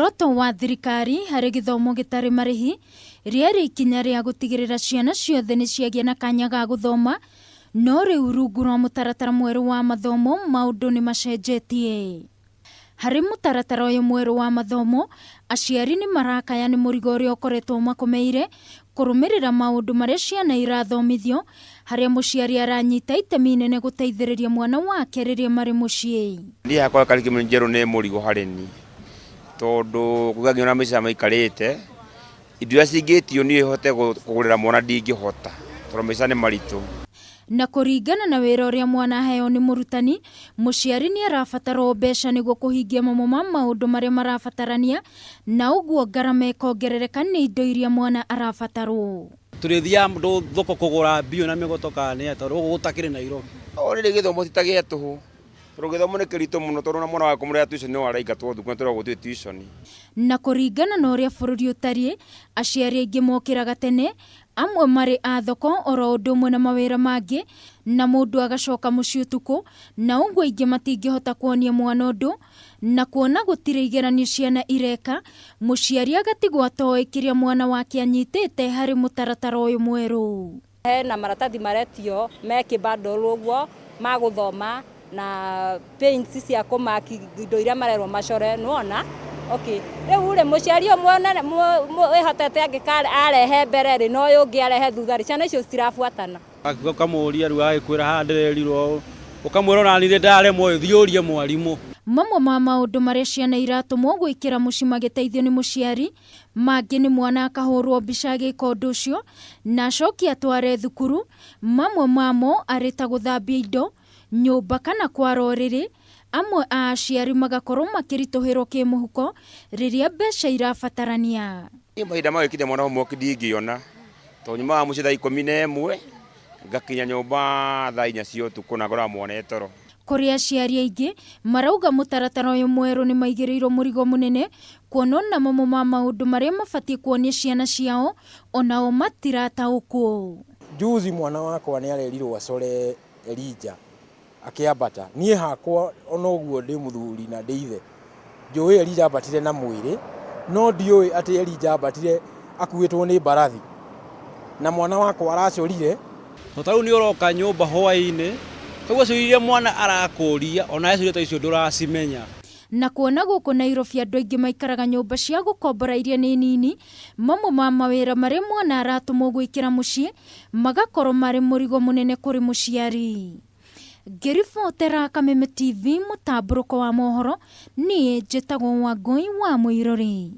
Muoroto wa thirikari harĩ gĩthomo gĩtarĩ marĩhi rĩarĩ ikinya rĩa gũtigĩrĩra ciana ciothe nĩ ciagĩa na kanya ga gũthoma, no rĩu rungu rwa mũtaratara mwerũ wa mathomo maũndũ nĩ macenjetie. Harĩ mũtaratara ũyũ mwerũ wa mathomo, aciari nĩ marakaya nĩ mũrigo ũrĩa ũkoretwo ũmakomeire kũrũmĩrĩra maũndũ marĩa ciana irathomithio, harĩa mũciari aranyita itemi inene gũteithĩrĩria mwana wake rĩrĩa marĩ mũciĩ. Niĩ hakwa curriculum njerũ nĩ mũrigo harĩ niĩ tondũ kuga ngĩona maica maikarĩte indo iria cingĩtio niĩ hote kũgũrĩra mwana ndingĩhota tondũ maica nĩ maritũ. Na kũringana na wĩra ũrĩa mwana aheo nĩ mũrutani, mũciari nĩ arabatarwo mbeca nĩguo kũhingia mamwe ma maũndũ marĩa marabatarania na ũguo ngarama ĩkongerereka nĩ indo iria mwana arabatarwo. Tũrĩthiaga thoko kũgũra mbio na mĩgoto kana nĩ atĩa tondũ gũkũ gũtakĩrĩ Nairobi. O rĩrĩ gĩthomo ti ta gĩa tũhũ tondũ gĩthomo nĩ kĩritũ mũno tondũ ona mwana waku kũmũrĩha tuition no araingatwo thukuru na tũragwo gũtirĩ tuition. Na kũringana na ũrĩa bũrũri ũtariĩ, aciari aingĩ mokĩraga tene, amwe marĩ a thoko oro ũndũ ũmwe na mawĩra mangĩ, na mũndũ agacoka mũciĩ ũtukũ, na ũguo aingĩ matingĩhota kuonia mwana ũndũ, Na kuona gũtirĩ igeranio ciana ireka, mũciari agatigwo atoĩ kĩrĩa mwana wake anyitĩte harĩ mũtaratara ũyũ mwerũ. Hena maratathi maretio me kĩ bundle ũguo ma gũthoma na paints cia kũ mark indo iria marerwo macore nĩwona. Okay, rĩu rĩ mũciari ũmwe wĩhotete angĩka arehe mbere rĩ na ũyũ ũngĩ arehe thutha rĩ, ciana icio citirabuatana. Ũkamũria rĩu agagĩkwĩra haha ndĩrerirwo ũũ, ũkamwĩra ona niĩ ndaremwo ĩ, thiĩ ũrie mwarimũ. Mamwe ma maũndũ marĩa ciana iratũmwo gwĩkĩra mũciĩ magĩteithio nĩ mũciari, mangĩ nĩ mwana akahũrwo mbica agĩka ũndũ ũcio na acoke atware thukuru, mamwe mamo arĩ ta gũthambia indo, nyũmba kana kwara ũrĩrĩ, amwe a aciari magakorwo makĩritũhĩrwo kĩmũhuko rĩrĩa mbeca irabatarania. Niĩ mahinda ma gwĩkithia mwana homework ndingĩona. Tondũ nyumaga mũciĩ thaa 11 ngakinya nyũmba thaa 4 cia ũtukũ na ngoraga mwana e toro. Kũrĩ aciari aingĩ marauga mũtaratara ũyũ mwerũ nĩ maigĩrĩirwo mũrigo mũnene kuona ona mamwe ma maũndũ marĩa mabatiĩ kuonia ciana ciao onao matirataũkwo. Juzi mwana wakwa nĩ arerirwo acore Elijah akĩambata. Niĩ hakwa ona ũguo ndĩ mũthuri na ndĩ ithe, njũĩ Elija ambatire na mwĩrĩ, no ndiũĩ atĩ Elija ambatire akuĩtwo nĩ mbarathi, na mwana wakwa aracorire. To ta rĩu nĩ ũroka nyũmba hwaĩ-inĩ, koguo ciũria iria mwana arakũria onawe ciũria ta icio ndũracimenya. Na kuona gũkũ Nairobi andũ aingĩ maikaraga nyũmba cia gũkombora iria nĩ nini, mamwe ma mawĩra marĩa mwana aratũmwo gwĩkĩra mũciĩ magakorwo marĩ mũrigo mũnene kũrĩ mũciari. Ngĩribotera Kameme TV mũtambũrũko wa mohoro, niĩ njĩtagwo Wangũi wa Mũirũri.